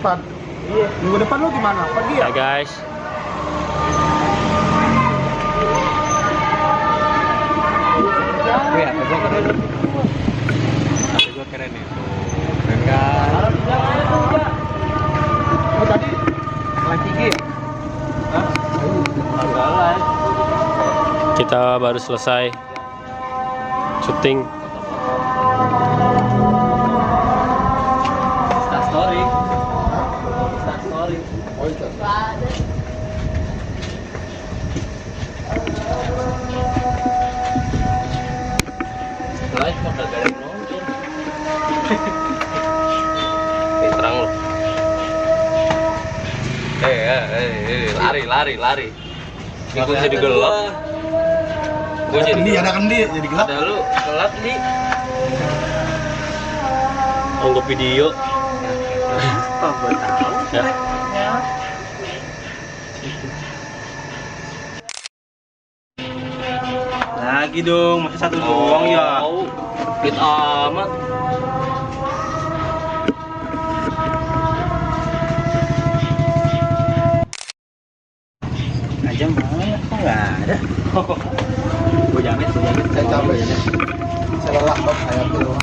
depan. Iya. Minggu depan lu gimana? Pergi ya? Ya guys. Wih, apa gua keren. Apa gua keren nih. Keren kan? Oh tadi lagi ya? Hah? Kita baru selesai syuting. Story. Story. Oh itu. Live mah kagak ada yang nonton. Terang lu. Lari. Gue jadi gelap. Gue jadi Ada kendi jadi gelap. Ada lu gelap di. anggap video. Oh, gua tahu. Ya. Lagi dong, masih satu doang ya. Fit amat. Aja mana? Kok nggak ada? Gua jamin. Saya capek. Saya lelah kok saya tuh.